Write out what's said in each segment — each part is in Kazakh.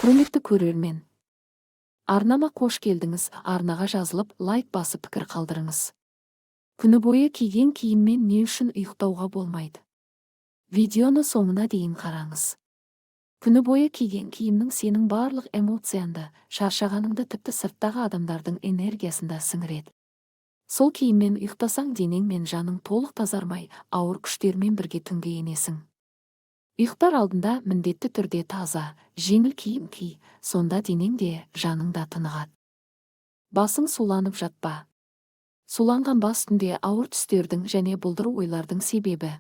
Құрметті көрермен, арнама қош келдіңіз! Арнаға жазылып, лайк басып, пікір қалдырыңыз. Күні бойы киген киіммен не үшін ұйықтауға болмайды? Видеоны соңына дейін қараңыз. Күні бойы киген киімнің сенің барлық эмоцияңды, шаршағаныңды, тіпті сырттағы адамдардың энергиясын да сіңіреді. Сол киіммен ұйықтасаң, денең мен жаның толық тазармай, ауыр күштермен бірге түнге енесің. Ұйықтар алдында міндетті түрде таза, жеңіл киім ки, сонда денең де, жаның да тынығады. Басың суланып жатпа. Суланған бас түнде ауыр түстердің және бұлдыр ойлардың себебі.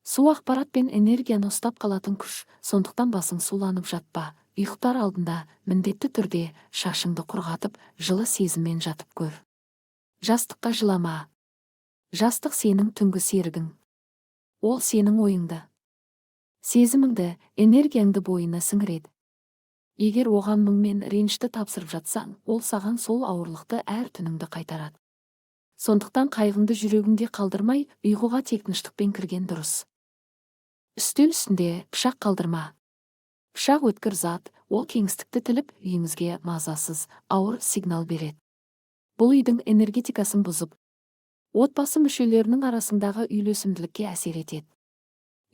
Су — ақпарат пен энергияны ұстап қалатын күш, сондықтан басың суланып жатпа. Ұйықтар алдында міндетті түрде шашыңды құрғатып, жылы сезіммен жатып көр. Жастыққа жылама. Жастық — сенің түнгі серігің. Ол сенің ойыңды, сезіміңді, энергияңды бойына сіңіреді. Егер оған мұң мен ренішті тапсырып жатсаң, ол саған сол ауырлықты әр түніңді қайтарады. Сондықтан қайғыңды жүрегіңде қалдырмай, ұйқыға тек тыныштықпен кірген дұрыс. Үстел үстінде пышақ қалдырма. Пышақ — өткір зат, ол кеңістікті тіліп, үйіңізге мазасыз, ауыр сигнал береді. Бұл үйдің энергетикасын бұзып, отбасы мүшелерінің арасындағы үйлесімділікке әсер етеді.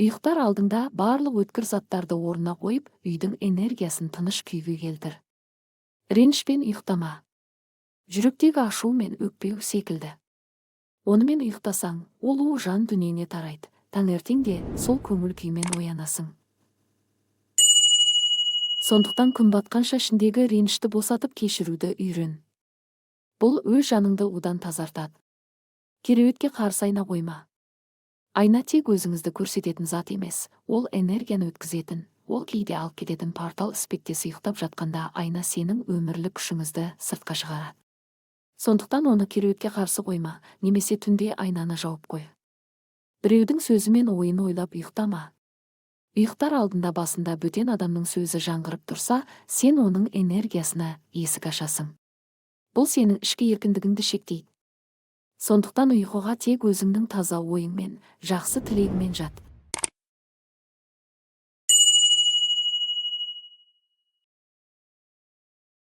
Ұйықтар алдында барлық өткір заттарды орнына қойып, үйдің энергиясын тыныш күйге келтір. Ренішпен ұйықтама. Жүректегі ашу мен өкпе секілді. Онымен ұйықтасаң, ол у жан дүниеңе тарайды. Таңертең де сол көңіл күймен оянасың. Сондықтан күн батқанша ішіндегі ренішті босатып, кешіруді үйрен. Бұл өз жаныңды удан тазартады. Кереуетке қарсы айна қойма. Айна тек өзіңізді көрсететін зат емес, ол энергияны өткізетін, ол кейде алып кететін портал іспеттес. Ұйықтап жатқанда айна сенің өмірлік күшіңізді сыртқа шығарады. Сондықтан оны кереуетке қарсы қойма немесе түнде айнаны жауып қой. Біреудің сөзі мен ойын ойлап ұйықтама. Ұйықтар алдында басында бөтен адамның сөзі жаңғырып тұрса, сен оның энергиясына есік ашасың. Бұл сенің ішкі еркіндігіңді шектейді. Сондықтан ұйқыға тек өзіңнің таза ойыңмен, жақсы тілегіңмен жат.